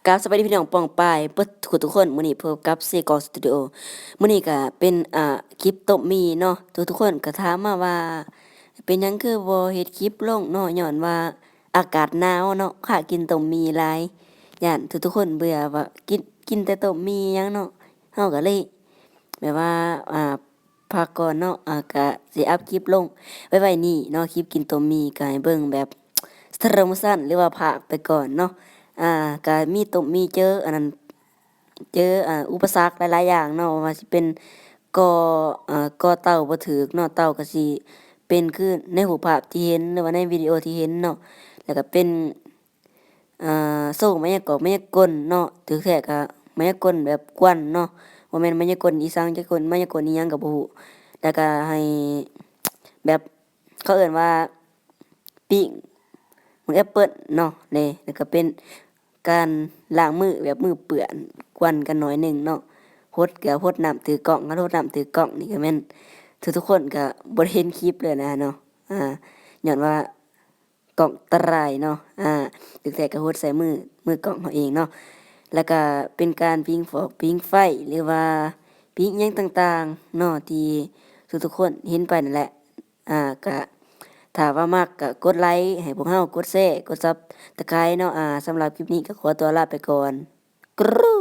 ກາບສະບາຍດີພີ່ນ້ອງປ້ອງປາຍເບິດທຸກຄົນ. ມື້ນີ້ພົບກັບເຊກອງສະຕູດິໂອ. ມື້ນີ້ກະເປັນ ອ່າ ຄລິບຕົ້ມໝີ່ເນາະ. ທຸກໆຄົນກະຖາມມາວ່າ ເປັນຫຍັງຄືບໍ່ເຮັດຄລິບລົງເນາະ, ຍ້ອນວ່າອາກາດໜາວເນາະ, ພາກິນຕົ້ມໝີ່ຫຼາຍ, ຢ້ານທຸກໆຄົນເບື່ອວ່າກິນ ກິນແຕ່ຕົ້ມໝີ່ຫຍັງເນາະ. ເຮົາກະເລີຍແບບວ່າ ອ່າ ພັກກ່ອນເນາະ, ອ່າ ກະຊິອັບຄລິບລົງໄວໆນີ້ເນາະ. ຄລິບກິນຕົ້ມໝີ່ກະໃຫ້ເບິ່ງແບບ slow motion ຫຼືວ່າພາກໄປກ່ອນເນາະ. ອ່າ ກະມີຕົ້ມໝີ່ເຈີອັນນັ້ນ ເຈີ ອ່າ ອຸປະສັກຫຼາຍໆຢ່າງເນາະ, ບໍ່ວ່າຊິເປັນ ກໍ ເອີ ກໍເຕົ່າບໍ່ຖືກເນາະ, ເຕົ່າກະຊິເປັນຄືໃນຮູບພາບທີ່ເຫັນ ຫຼືວ່າໃນວິດີໂອທີ່ເຫັນເນາະ. ແລ້ວກະເປັນ ອ່າ ໂຊມາຍາກອກມາຍາກົນເນາະ, ຖືກແທ້ກະມາຍາກົນແບບກວນເນາະ, ບໍ່ແມ່ນມາຍາກົນອີສັງຈັກຄົນ, ມາຍາກົນອີຫຍັງກະບໍ່ຮູ້. ແລ້ວກະໃຫ້ແບບ ເຂົາເອີ້ນວ່າປີ້ງໝາກແອັບເປິ້ນເນາະ. ແລ້ວກະເປັນການລ້າງມືແບບມືເປື້ອນ ກວນກັນໜ້ອຍໜຶ່ງເນາະ, ຫົດກະຫົດນ້ຳຖືກ້ອງ, ຄັນຫົດນ້ຳຖືກ້ອງນີ້ກະແມ່ນທຸກໆຄົນກະບໍ່ໄດ້ເຫັນຄລິບເລີຍນະເນາະ, ອ່າ ຍ້ອນວ່າ ກ້ອງຕະຫຼາຍເນາະ. ອ່າ ຖືກແທ້ກະຫົດໃສ່ມື ມືກ້ອງເຮົາເອງເນາະ. ແລ້ວກະເປັນການຜິງຟອກຜິງໄຟ ຫຼືວ່າຜິງຫຍັງຕ່າງໆເນາະ ທີ່ທຸກໆຄົນເຫັນໄປນັ້ນແຫຼະ. ອ່າ ກະຖ້າວ່າມັກກະກົດໄລໃຫ້ພວກເຮົາ, ກົດແຊ, ກົດ Subscribe ເນາະ. ອ່າ ສຳລັບຄລິບນີ້ກະຂໍຕົວລາໄປກ່ອນ. ກຣູ.